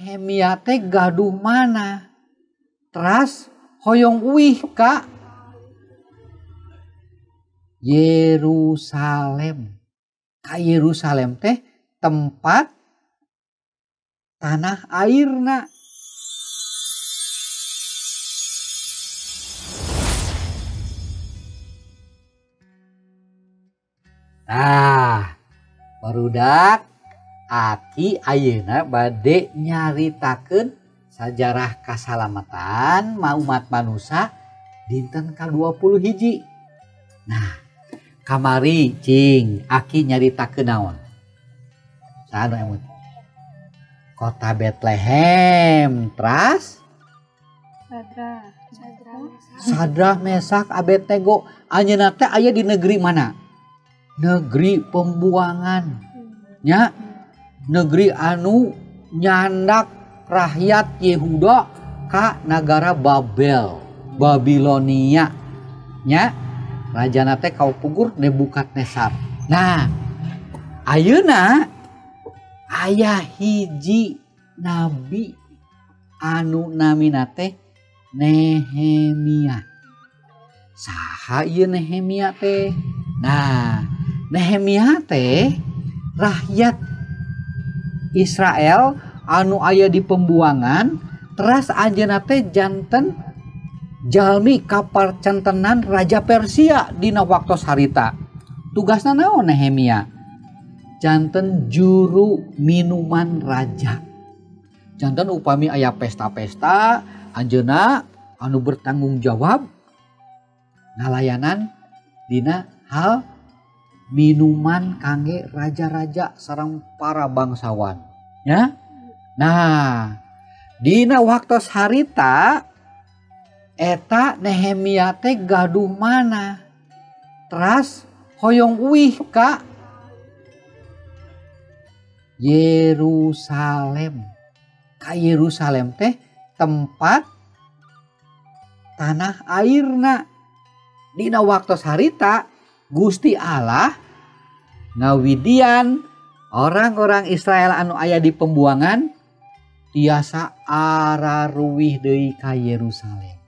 Nehemia teh gaduh mana teras hoyong uih ka Yerusalem. Ka Yerusalem teh tempat tanah airna. Nah, barudak aki ayeuna bade nyaritakeun sajarah kasalamatan umat manusia dinten ka-21. Nah, kamari cing aki nyaritakeun naon? Saha nu emut? Kota Bethlehem, teras Sadrah, Mesak, Abednego. Anjeunna teh aya di negeri mana? Negeri pembuangan, nya, negeri anu nyandak rakyat Yehuda ka nagara Babel, Babilonia, nya, rajana teh kaupugur Nebukadnesar. Nah, ayeuna aya hiji nabi anu namina teh Nehemia. Saha ieu Nehemia teh? Nah, Nehemia teh rakyat Israel anu aya di pembuangan, teras anjeunna teh janten jalmi kaparcentenan Raja Persia dina waktos harita. Tugasna naon Nehemia? Janten juru minuman raja. Janten upami aya pesta-pesta, anjeunna anu bertanggung jawab ngalayanan dina hal minuman kangge raja-raja sareng para bangsawan, ya. Nah, dina waktos harita eta Nehemia teh gaduh mana teras hoyong uih ka Yerusalem. Ka Yerusalem teh tempat tanah airna. Dina waktos harita Gusti Allah ngawidian orang-orang Israel anu aya di pembuangan tiasa araruwih deui ka Yerusalem.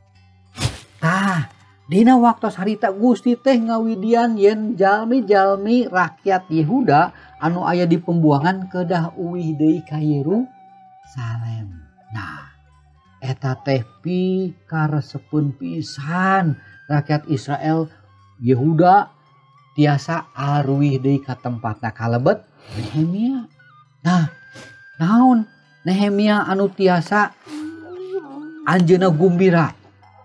Tah, dina waktos harita Gusti teh ngawidian yen jalmi-jalmi rakyat Yehuda anu aya di pembuangan kedah uwih deui ka Yerusalem. Nah, eta teh pikaresepeun pisan rakyat Israel Yehuda tiasa aruih deui ka tempatna kalebet Nehemia. Nah, naon Nehemia anu tiasa anjeunna gumbira,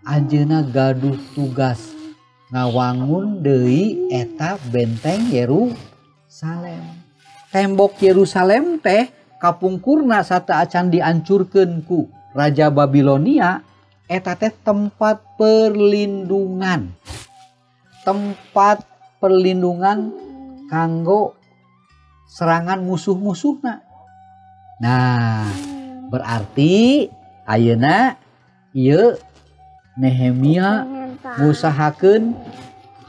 anjeunna gaduh tugas ngawangun deui eta benteng Yerusalem. Tembok Yerusalem teh kapungkurna sateuacan diancurkeun ku Raja Babilonia, eta teh tempat perlindungan. Tempat perlindungan kanggo serangan musuh-musuhna. Nah, berarti ayeuna ieu Nehemia ngusahakeun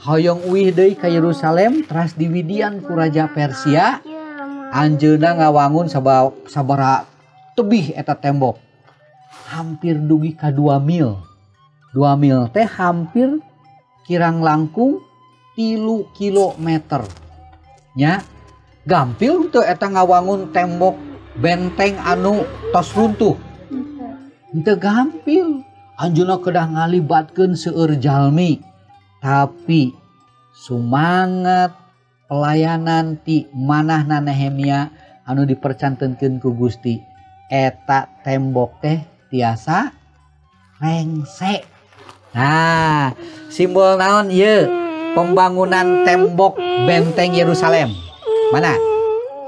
hoyong uih deui ka Yerusalem teras diwidian ku Raja Persia. Anjeunna ngawangun sabaraha tebih eta tembok. Hampir dugi ka 2 mil. 2 mil teh hampir kirang langkung 3 kilometer. Nya, gampil teu eta ngawangun tembok benteng anu tos runtuh. Henteu gampil. Anjeunna kedah ngalibatkeun seueur jalmi. Tapi sumangat pelayanan ti manahna Nehemia anu dipercantenkeun ku Gusti, eta tembok teh tiasa rengse. Nah, simbol naon ieu? Pembangunan tembok benteng Yerusalem. Mana?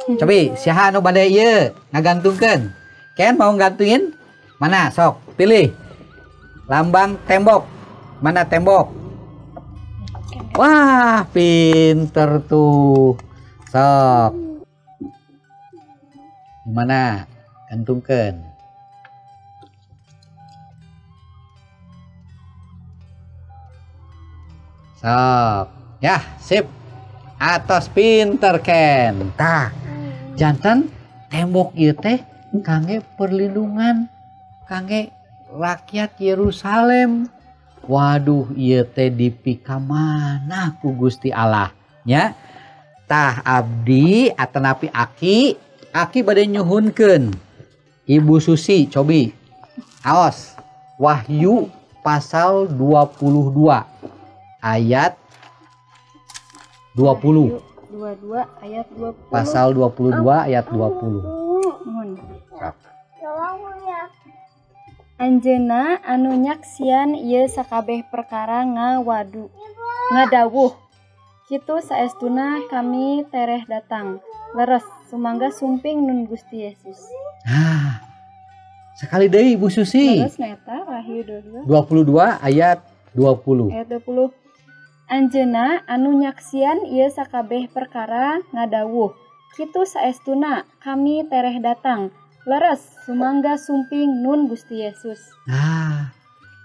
Cobi, siapa anu bade ieu ngagantungkeun? Ken mau gantungin? Mana? Sok, pilih. Lambang tembok. Mana tembok? Wah, pinter tuh. Sok. Mana? Gantungkeun. Sok. Ya, sip. Atos pinter Ken. Tah, jantan tembok ieu teh Kangge perlindungan kangge rakyat Yerusalem. Waduh, ieu teh dipikamanah ku Gusti Allah nya. Tah abdi atanapi aki, aki bade nyuhunkeun Ibu Susi cobi aos Wahyu pasal 22 ayat 20. 22 ayat 20. Pasal 22 ayat 20. Mohon. Anjeunna anu nyaksian ieu sakabeh perkara ngawadu ngadawuh kitu saestuna kami tereh datang. Leres sumangga sumping nun Gusti Yesus. Ah, sekali deui Ibu Susi. Leres na eta Wahyu 22 ayat 20. Ayat 20. Anjeunna anu nyaksian ieu sakabeh perkara ngadawuh kitu saestuna kami tereh datang. Leres sumangga sumping nun Gusti Yesus. Nah,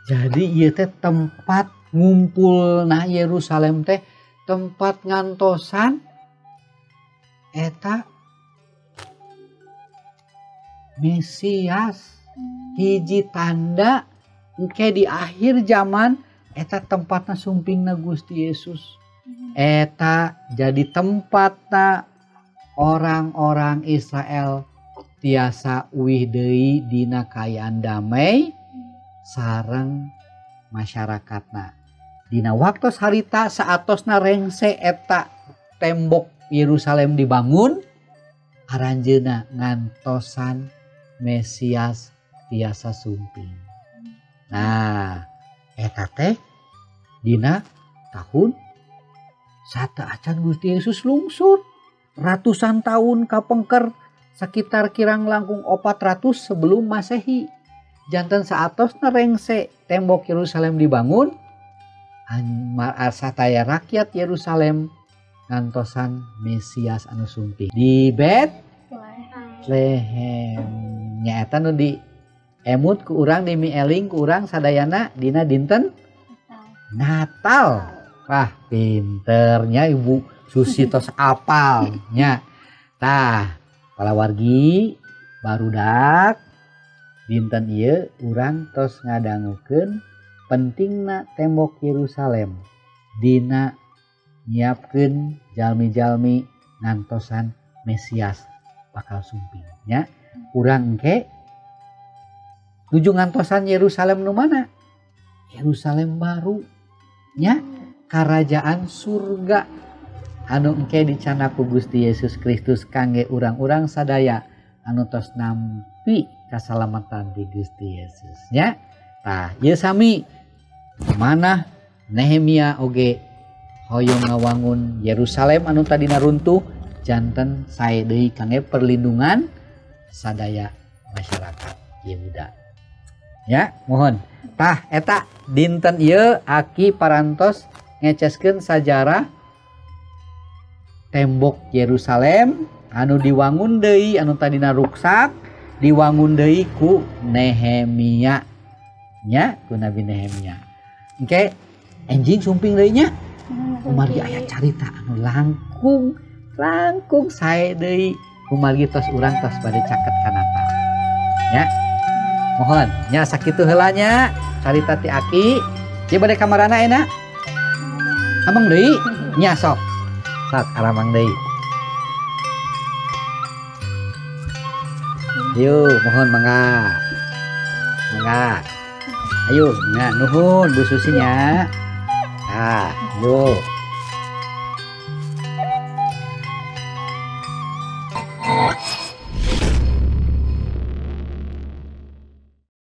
jadi ieu teh tempat ngumpul nah Yerusalem teh tempat ngantosan eta Mesias. Hiji tanda engke di akhir zaman eta tempatna sumpingna Gusti Yesus. Eta jadi tempatna orang-orang Israel tiasa uih deui dina kaayaan damai sareng masyarakatna. Dina waktos harita saatosna rengse eta tembok Yerusalem dibangun, aranjeuna ngantosan Mesias tiasa sumping. Nah, eta teh dina tahun sateuacan Gusti Yesus lungsur, ratusan tahun kapengker, sekitar kirang langkung 400 sebelum Masehi. Janten saatosna rengse tembok Yerusalem dibangun, sataya rakyat Yerusalem ngantosan Mesias anu sumping di Betlehem. Nyaeta nu di emut ku urang, di mieling ku urang sadayana dina dinten Natal. Wah, pinternya Ibu Susi tos apal nya. Tah, palawargi barudak dinten ieu urang tos ngadangukeun pentingna tembok Yerusalem dina nyiapkeun jalmi-jalmi ngantosan Mesias bakal sumping nya. Urang engke nuju ngantosan Yerusalem nu mana? Yerusalem baru nya, kerajaan surga anu engke dicandak ku Gusti Yesus Kristus kangge urang-urang sadaya anu tos nampi kasalamatan di Gusti Yesus nya. Tah, ieu sami manah Nehemia oge hoyong ngawangun Yerusalem anu tadina runtuh janten sae deui kangge perlindungan sadaya masyarakat Yehuda. Ya, mohon. Tah eta dinten ieu aki parantos ngeceskeun sajarah tembok Yerusalem anu diwangun deui anu tadina ruksak diwangun deui ku Nehemia nya, ku Nabi Nehemia. Engke enjing sumping deui nya. Kumargi aya carita anu langkung langkung sae deui kumargi tos urang tos bade caket ka Natal. Nya. Mohon nya sakitu heula nya carita ti aki. Ieu bade ka marana enak? Amang deui nya sok. Sok aramang deui. Ayo mohon mangga. Mangga. Ayo nya nuhun Bu Susi nya. Tah, yuk.